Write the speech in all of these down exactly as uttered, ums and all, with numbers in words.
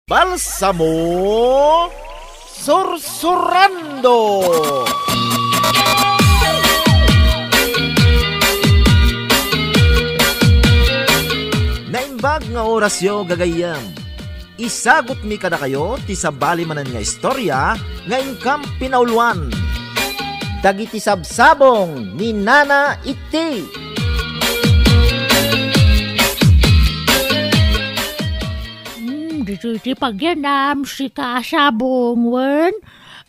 Balsamo Sursurando. Naimbag nga orasyo, gagayyem. Isagutmi kadakayo ti sabali manen nga istorya nga inkam pinauluan. Dagiti sabsabong ni Nana Itti. Hmm, ditoy ti pagyanam, sika a sabong, wen?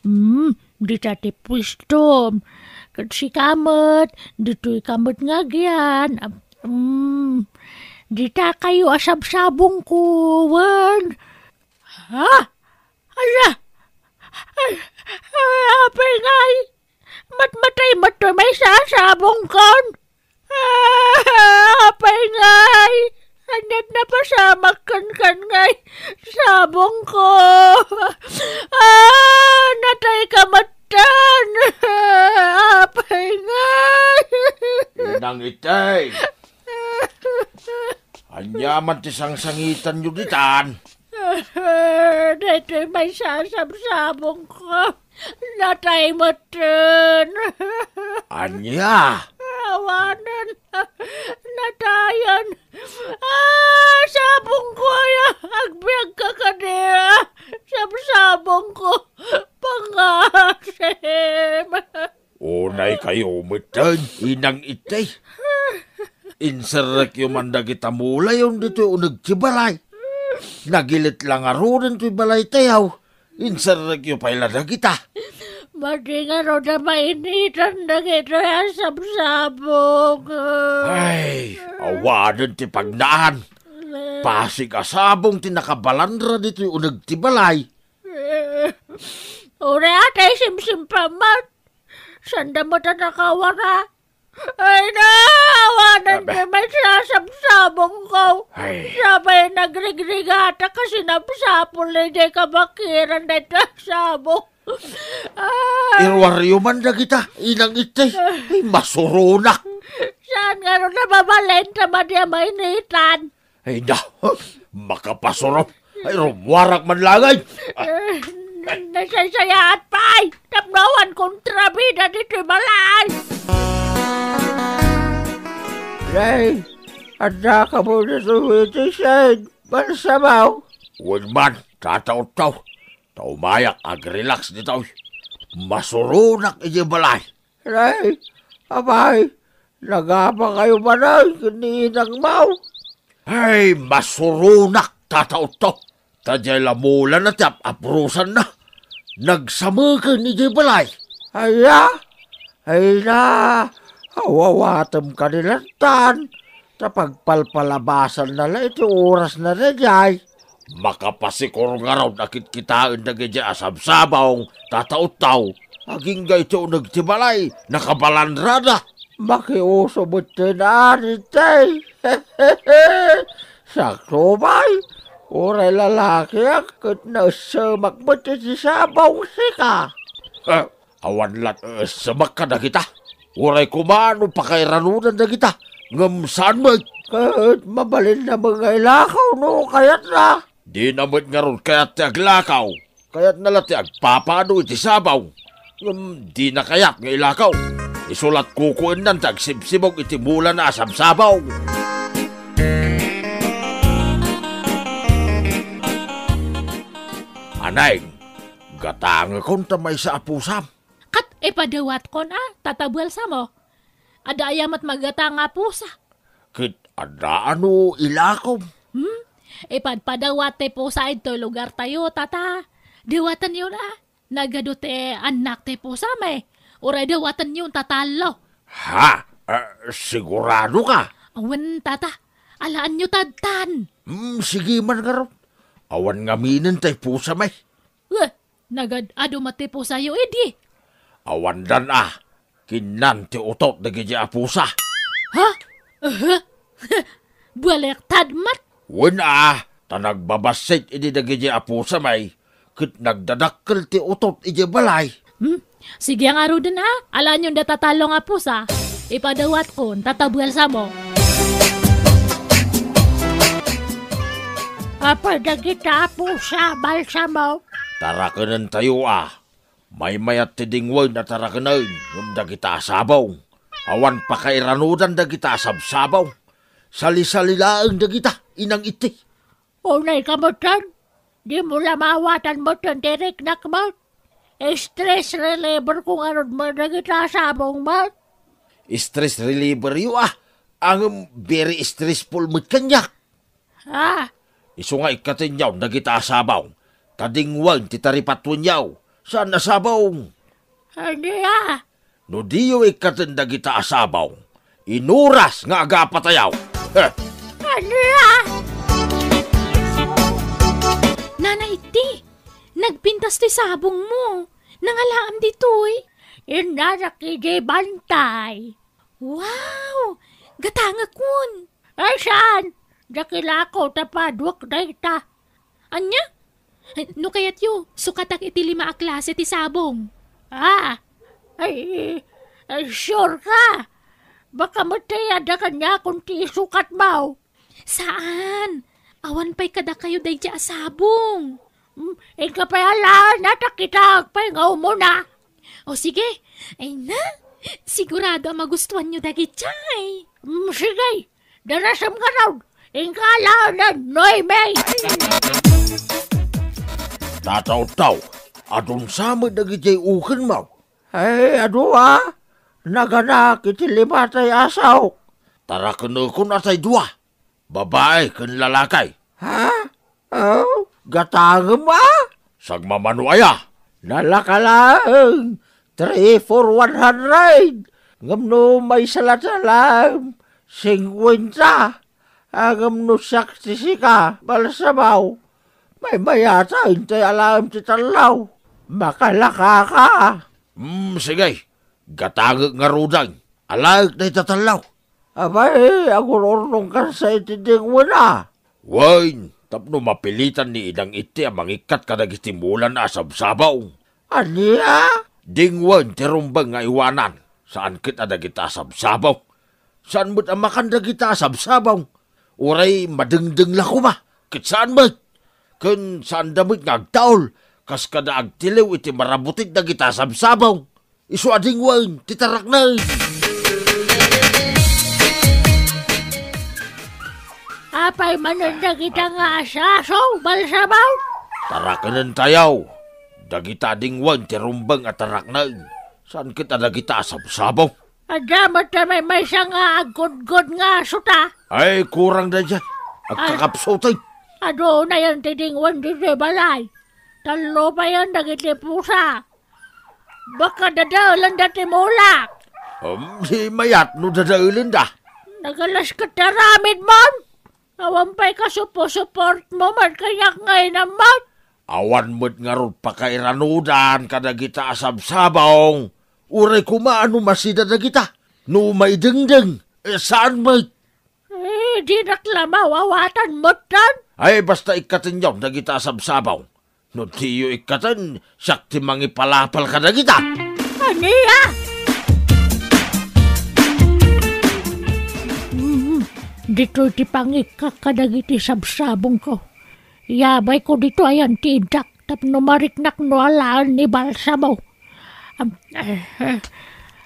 Hmm, dita ti pwistom. Ket sika met, ditoy ka met nga agyan. Hmm, dita kayo a sabsabongko, wen? Ha? Ala! Ay, ay, apay ngay! Matmatay met toy maysa a sabongkon! Ah, apay ngay! Ania't napasamak kenkan ngay sabongko! Ah, natay ka metten! Apay ngay! Inang Itay! Ania man ti sangsangitanyo ditan? Daytoy maysa a sabsabongko. Natay metten. Ania? Awanen. Natayan. Ah, sabongko aya. Agbiagka kadi, ah. Sabsabongko. Pangasim. Unay kayo metten, Inang Itay. Inserrekyo man dagita mulayon ditoy uneg ti balay. Nagilit la ngaruden toy balaytayo. Inserrekyo pay la dagita. Madi ngarud a mainitan dagitoy a sabsabong. Ay, awanen ti pagnaan. Pasig a sabong ti nakabalanra ditoy uneg ti balay. Uray a tay simsimpa met. Sanda met a nakawara. Ay, na! Awanen Abe. Ti maisasabsabongko. Ay. Sabay nagrigrigata kasi napsapul na idiay kabakiran dayta sabong. Ah. Iruaryo man dagita, Inang Itay. Ay, masuronak. Saan nga ron nababalin ta madi a mainitan? Ay, da, makapasuro. Ay, rummuarak man langay. Eh, nasaysayaat pay. Tapno awan kontrabida ditoy balay. Nay, adda ka mo ditoy iti side. Balsamo. Wen man, Tata Otto. Ta umayak, agrelax ditoy. Masuronak iti balay. Nay, apay, nagapa kayo manen ken ni Inang Mau? Ay, masuronak, Tata Otto. Ta diay la mulana ti ap-aprosanna. Nagsameken idiay balay. Aya? Ay na, awawatem kadi lattan. Ta pagpalpalabasanna la iti orasna daydiay. Makapasikur ngarud a kitkitaen dagidiay a sabsabong, Tata Otto, agingga iti uneg ti balay, nakabalanrada. Makiuso met ti naanintay. Sakto pay, uray lalakiak ket naessemak met iti sabong sika. Eh, Awan lat-, eh, sabak kadagita. Uray koma no pakairanudan dagita, ngem saan met. Ket mabalinna met nga ilakaw no kayatna. Dina met ngarud kayat ti aglakaw. Kayatna la ti agpapano iti sabong. Ngem dina kayat nga ilakaw. Isu lat kukuennan ti agsibsibog iti mulana a sabsabong. Anay, gatangekon ta maysa a pusam. Ket ipadawatkon a, Tata Balsamo. Adda aya met magatang a pusa? Ket adda a no ilakom. Hmm? Ipadpadawat ti pusa idtoy lugartayo, Tata. Dawatenyo la. Nagadu ti annak ti pusa, may. Uray dawatenyo, Tata Allo. Ha? Ah, sigurado ka? Wen, Tata. Alaanyo tadtan. Hmm, sige man ngarud. Awan ngaminen tay pusa, may. Eh, nagad-adu met ti pusayo idi. Awandan a, kinnan ti utot dagiti a pusa. Ha? Aha. Baliktad met. Wen a, ta nagbabassit idi dagiti a pusa, may, ket nagdadakkel ti utot iti balay. Hmm? Sige ngaruden a, alaanyon da Tata Allo nga pusa. Ipadawatkon, Tata Balsamo. Apay dagita a pusa, Balsamo? Tarakenentayo a. Maymayat ti dingwen a tarakenen ngem dagita a sabong, awan pakairanudan dagita a sabsabong. Sali-sali laeng dagita, Inang Itti. Unay ka metten? Dimo la maawatan metten ti riknak met? Stress reliever ko ngarud met dagita a sabong met. Stress reliever yo a. Ngem very stressful met kaniak. Ah, isu nga ikkatenyo dagita a sabong, ta dingwen ti taripatwenyo, saan a sabong. Ania? No diyo ikkaten dagita a sabong, inuras nga agapatayo. Heh! Ania? Nana Itti, nagpintas toy sabongmo. Nangalaam ditoy. Innanak idiay bantay. Wow! Gatangekon! Ay, saan? Dakilako ta paduek dayta. Ania? No kayatyo, sukatak iti lima a klase ti sabong. Ah! Ay, ay, sure ka? Baka met ti adda kaniakon ti isukat mo. Saan? Awan pay kadakayo daydi a sabong. Hmm, inka pay alaen a ta kitaek pay nga umuna. O sige, ay na, sigurado a magustuanyo dagiti ay. Hmm, sige, darasem ngarud, inka alaen, Noemi. Tataw-taw, adun sa met dagiti ukenmo. Ay, adu a, naganak iti lima tay asaw. Tarakenekon a tay dua. Babae ken lalaki. Ha? Oh, gatangem a? Sagmamano aya? Nalaka laeng, three for one hundred. Ngem no maysa latta laeng, singkuenta. Ngem no siak ti sika, Balsamo, maymayata intay alaem ti tallo. Makalakaka. Hmm, sige. Gatangek ngaruden. Alaek dayta tallo. Apay, agur-urnongkan sa iti dingwen a? Wen, tapno mapilitan ni Inang Itti a mangikkat kadagiti mulana a sabsabong. Ania? Dingwen ti rumbeng nga iwanan. Saan ket a dagita a sabsabong. Saan met a makan dagita a sabsabong. Uray madengdeng la koma. Ket saan met. Ken saanda met nga agtaul. Kas kada agtiliw iti marabutit dagita a sabsabong. Isu a dingwen ti taraknen. Apay manen dagita nga asasaw, Balsamo? Tarakenen tayaw. Dagita a dingwen ti rumbeng a taraknen. Saan ket a dagita a sabsabong? Adda met ti maymaysa nga aggodgod nga aso ta. Ay, kurang daydiay. Agkakapsuten. Adu unayen ti dingwen ditoy balay. Tallo payen dagiti pusa. Baka dadaelenda ti mulak. Um, di mayat no dadaelenda. Nagalas ket ti aramidmon. Awan pay kasupo-suportmo met kaniak nga inammo. Awan met ngarud pakairanudan kadagita a sabsabong. Uray koma no masida dagita. No maidengdeng, eh, saan met? Eh, dinak la maawatan metten. Ay, basta ikkatenyo dagita a sabsabong. No diyo ikkaten, siak ti mangipalapal kadagita. Ania? Mm, ditoy ti pangikkak kadagiti sabsabongko. Yabayko ditoy ayan ti iddak tapno mariknak no alaen ni Balsamo. Am-, eh, eh,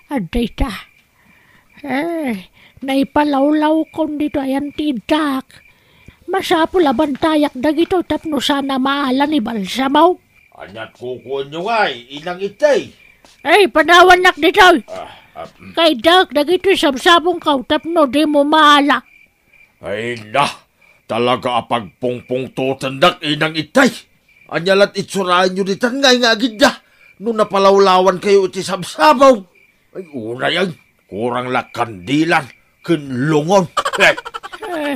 adda ita. Eh, naipalawlawkon ditoy ayan ti iddak. Masapul a bantayak dagitoy tapno saan a maala ni Balsamo. Aniat kukuenyo ngay, Inang Itti? Ay, panawannak ditoy. Ah, ah, mm. Kaidak dagitoy sabsabongko tapno dimo maala. Ay na, talaga a pagpungpungtotendak, Inang Itti. Ania lat itsuraenyo ditan ngay nga agidda no napalawlawankayo iti sabsabong? Ay, unayen, kurang la kandilan ken lungon. Eh,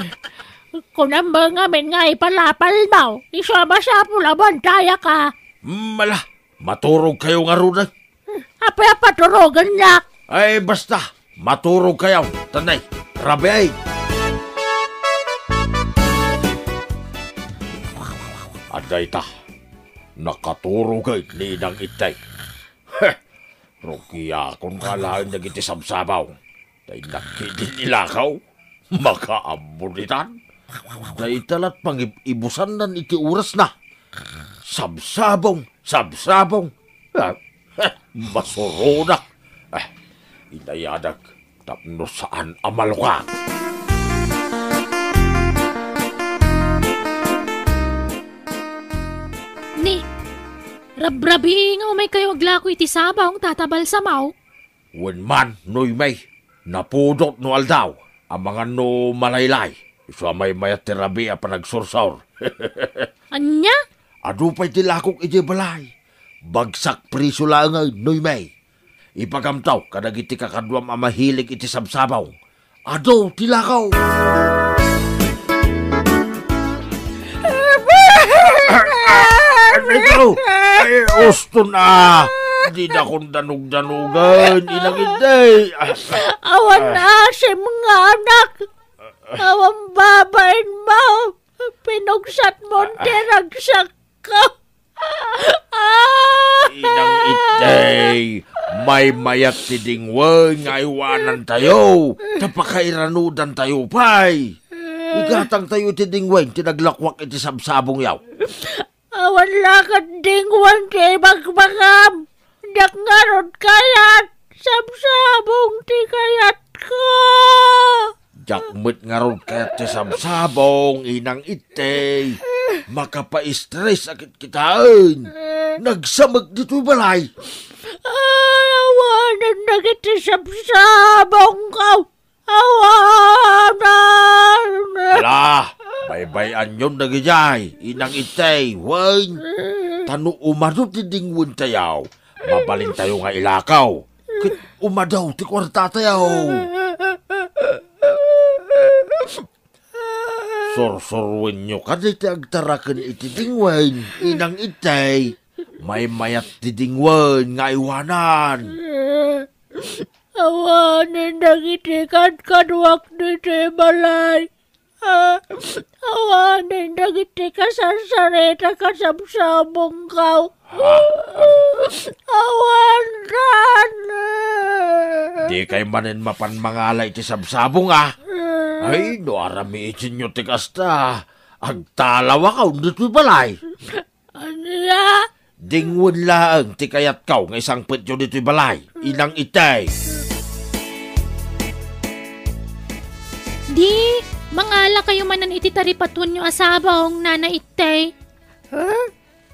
kunam ngamin nga ipalapalmo. Isu a masapul a bantayaka. Mala, maturogkayo ngaruden. Apay a paturogennak? Ay, basta, maturogkayo. Tanay, rabiay. Adda ita, nakaturogen ni Inang Itti. Heh, rugiakon nga alaen dagiti sabsabong. Ta innak ketdin ilakaw, makaammo ditan. Dayta lat pangib-ibusannan iti orasna. Sabsabong, sabsabong. Ah, masuronak. Ah, inayadak tapno saan a malukak. Ni, rabrabii nga umaykayo aglako iti sabong, Tata Balsamo. Wen man, Noemi, napudot no aldaw, amangan no malaylay, isu a maymayat ti rabii a panagsursor. Ania? Adu pay ti lakok idiay balay. Bagsak priso laengen, Noemi. Ipagamtaw kadagiti kakaduam a mahilig iti sabsabong. Adu ti lakok. Ay, uston a. Dinakon danugdanugan, inang Itay. Awan asim nga anak. Awan babain mo. Pinugsat mo ti ragsakko. Inang Itay, maymayat ti dingwen nga aywanantayo, ta pakairanudantayo pay. Igatangtayo iti dingwen ti naglakuak iti sabsabongyo. Awan la ket dingwen ti ibagbagam. Diak ngarud kayat, sabsabong ti kayatko. Diak met ngarud kayat ti sabsabong, inang Itay. Makapa-stress a kitkitaen. Nagsamek ditoy balay. Ay, awanen dagiti sabsabongko. Awanen. Ala, baybay-anyon dagidiay, inang Itay, wen. Ta no umadu ti dingwentayo, mabalintayo nga ilakaw. Ket umadu ti kuartatayo. Sursuruenyo kadi ti agtaraken iti dingwen, inang Itay. Maymayat ti dingwen nga aywanan. Awanen dagiti kadkaduak ditoy balay. Ah, awanen dagiti kasarsarita kasabsabongko. Ha? Awandan. Dikay manen mapan mangala iti sabsabong, a? Ay, no aramidenyo ti kasta, agtalawakaw ditoy balay. Ania? Dingwen laeng ti kayatko nga isangpetyo ditoy balay, inang Itay. Di, mangalakayo manen iti taripatoenyo a sabong, Nana Itay. Ha?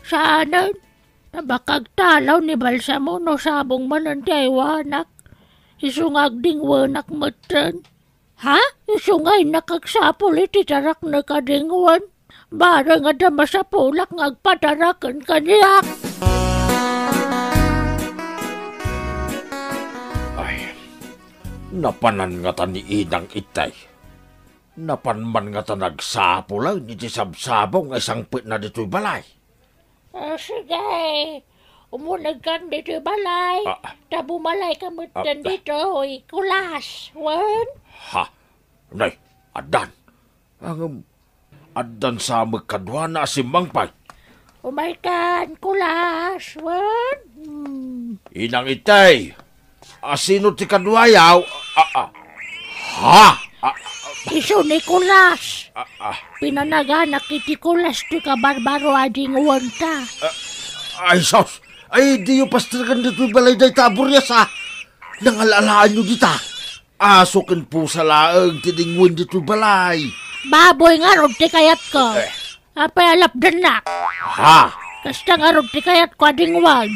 Saanen? Ta bakka agtalaw ni Balsamo no sabong manen ti aywanak. Isu nga agdingwenak metten. Ha? Isu nga innak agsapul iti taraknek a dingwen. Bareng adda masapulak nga agpataraken kaniak. Ay, napanan ngata ni Inang Itay. Napan man ngata nagsapulen iti sabsabong nga isangpetna ditoy balay. Ah, sige. Umunegkan ditoy balay. Ah. Ta bumalayka metten ditoy, Kulas, wen? Ha? Nay, addan. Ngem, addan sa met kaduana a simmangpet. Umaykan, Kulas, wen? Hmm. Inang Itay, a sino ti kaduayo? Ah, ah. Ha? Ah, ah. Isu ni Kulas. Ah, ah. Pinanaganak iti Kulas ti kabarbaro a dingwenta. Ah, ay, sus! Ay, diyo pasterken ditoy balay dayta a Burias, a. Nangal-alaanyo dita. Aso ken pusa laeng ti dingwen ditoy balay. Baboy ngarud ti kayatko. Eh. Apay a lapdennak? Ha? Kasta ngarud ti kayatko a dingwen.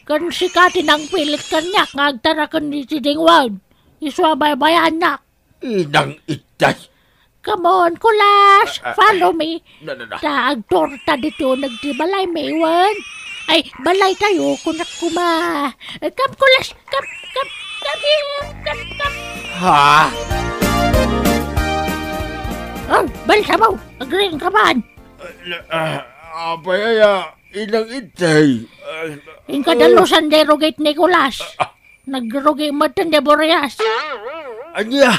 Ken sika ti nangpilit kaniak nga agtaraken iti dingwen. Isu a baybayannak. Inang Itay. Come on, Kulas. Ah, ah, follow me. Na, na, na. Ta agtorta ditoy uneg ti balaymi, wen. Ay, balaytayo, kunak koma. Eh, come, Kulas. Come, come, come here. Come, come. Ha? Oh, Balsamo. Agriingka man. Ah, na, ah, apay aya, Inang Itay. Ah, inka dalusan di rugit ni Kulas. Ah, ah. Nagrugi metten di Burias. Ania?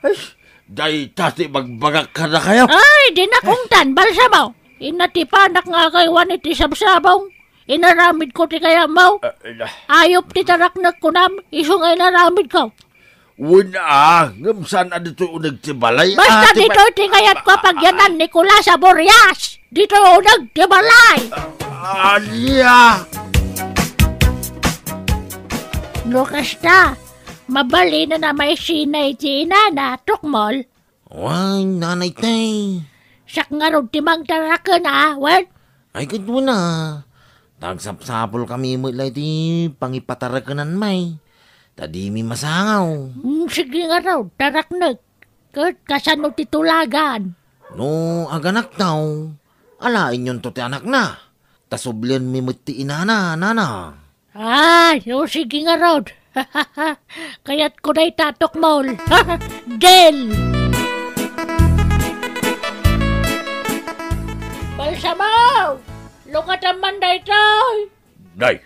Ay, dayta ti ibagbagak kadakayo. Ay, dinak ungtan, Balsamo. Inatipanak nga agaywan iti sabsabong. Inaramidko ti kayatmo. Ah, ina. Ayup ti taraknek kunam, isu nga inaramidko. Wen a, ngem saan a ditoy uneg ti balay? Basta a, ti ditoy ti kayatko a pagyanan, Nicolas Aborias. Ditoy uneg ti balay. Ania? No kasta, mabalinen a maisina iti inana, Tukmol. Wen, nanay tay. Siak ngarud ti mangtaraken a, wen? Ay, ket wen a. Ta agsapsapulkami met la iti pangipatarakenan, may. Ta dimi masangaw. Mm, sige ngarud, taraknek. Ket kasano ti tulagan? No aganaktaw, alaenyonto ti anakna. Ta sublienmi met ti inana, nana. Ay, o sige ngarud. Kayatko dayta, Tukmol. Deal! Balsamo! Lukatam man daytoy! Nay,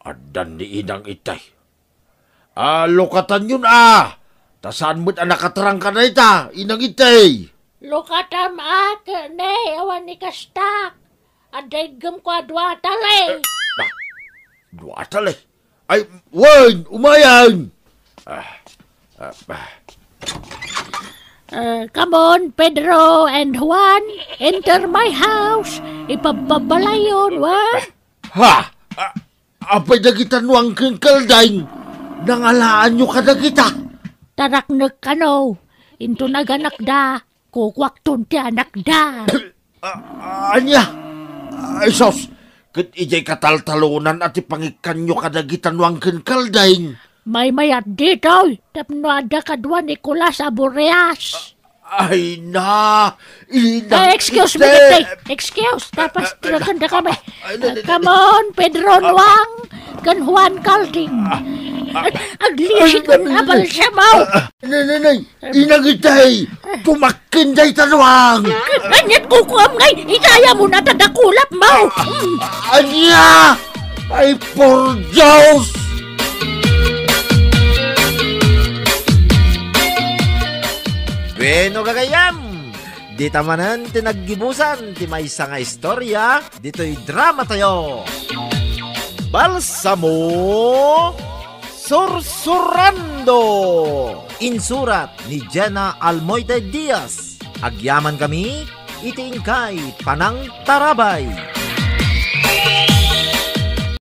addan ni Inang Itay. A, lukatanyon a! Ta saan met a nakatrangka dayta, Inang Itay? Lukatam a, ket ne, awan ni kastak. Adda iggemko a dua a tali. Ah, dua a tali? Ay, wen, umayen! Ah, ah, ah. Uh, come on, Pedro and Juan, enter my house. Ipabpabalayon, wen? Ha? Ah, apay dagita Nuang ken Kalding? Nangalaanyo kadagita? Taraknek kano, into naganakda. Kukuakton ti anakda. Ah, ania? Ay, sus! Ket idiay kataltalonan a ti pangikkanyo kadagita Nuang ken Kalding. Maymayat ditoy, tapno adda kadua Nicolas Aborias. Ay na! Inang Ah, excuse me, ite! Tay. Excuse, tapos Ah, ah, tulagan da kami. Ah, ah, Come on, Pedro Nuang, ken Juan Kalding. Aglisit Ay, na ay, balsamo. Ah, ah, nay, nay, nay. Inang Itay, tumakken dayta Nuang. Aniat kukuam ngay, itaya mo na ta dakulap mo. Ania? Ay, por Dios! Bueno, gagayam, dita manen ti naggibusan ti maysa nga istorya ditoy drama tayo. Balsamo Sursurando. Insurat ni Jenna Almoite Diaz. Agyaman kami iti inkay panangtarabay.